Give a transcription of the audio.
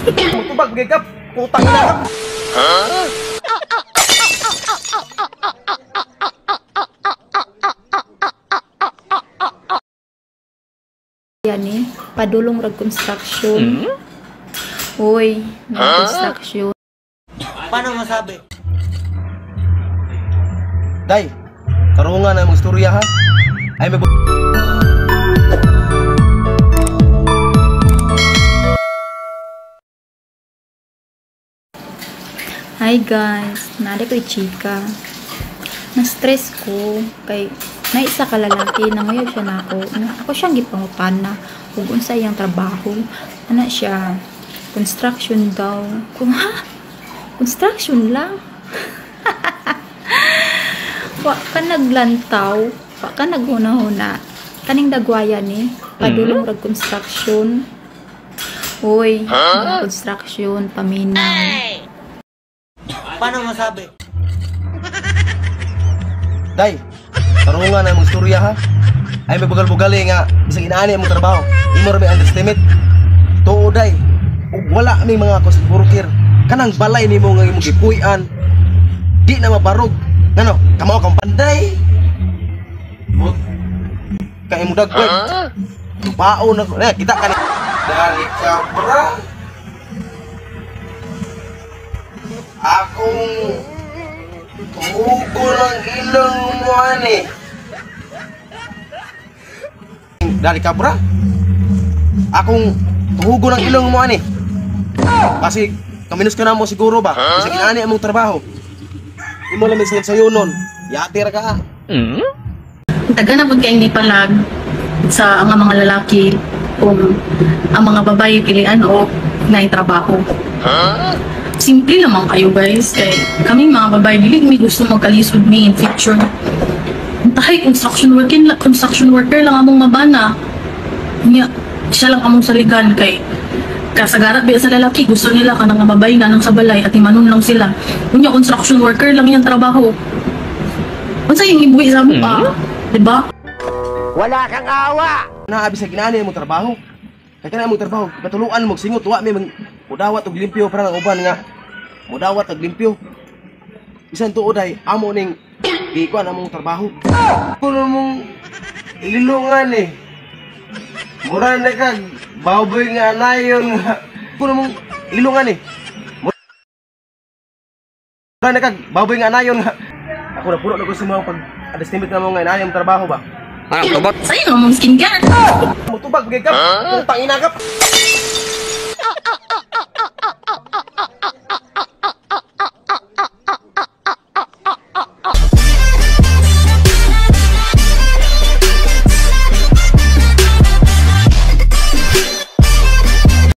Mutubag bagay ka, putang ina ka. Yan eh, padulong rag construction. Uy, may construction. Paano masabi? Day, tarungan na imong istorya ha. Ay may Hi guys, nari ko'y chika. Na-stress ko kay na isa ka lalaki nanguyab siya nako. Na ako siyang gipangutana ug unsa iyang trabaho. Ana siya construction daw. Kung ha? Construction lang. Wa ka naglantaw, wa ka naghuna-huna. Kaning dagwaya ni, padulong rag construction. Uy, mga construction paminaw. Paano masabi? Day, tarungan na imong istorya ha. Ay may bugal-bugali nga bisag inaani imong trabaho. Imo ra may underestimate. Tuo day, ug wala mi mga worker. Kanang balay nimo nga imong gipuy-an, di na mabarog. Ngano, kamao kang panday. But kay imong dagway. Lupao na ko. Eh, kita ka ni. Dali ka bra. Akong tugo ng ilong mo ani. Dali ka bra. Akong tuhugo ng ilong mo ani. Kasi kaminus ka na mo siguro ba? Bisag inaani among trabaho. Imo lang may sayo nun. Yati ra ka. Taga na pud kay ni palag sa ang mga lalaki kung ang mga babae pilian o naay trabaho. Simple lamang kayo guys kay kaming mga babae dili mi gusto magkalisod mi in future. Tahay construction worker lang among mabana. Nya siya lang among saligan kay kasagarat biya sa lalaki gusto nila kanang nga babae na nang sa balay at imanon lang sila. Unya construction worker lang iyang trabaho. Unsa yung ibuhi sa amo pa? Diba? Wala kang awa! Naabi sa ginaani imong trabaho. Kay kana imong trabaho, patuluan mo singot wa mi mudawat og limpyo para ang uban nga mudawat og limpyo. Bisan tuod ay amo ning gikuan among trabaho. Kuno mong ilungan eh. Mura na kag baboy nga anayon nga. Kuno mong ilungan eh. Mura na kag baboy nga anayon nga. Ako na puno na ko sa mga pag-underestimate na mo nga inaani imong trabaho ba. Sa'yo na mong skincare. Mutubag bagay ka. Putang ina ka.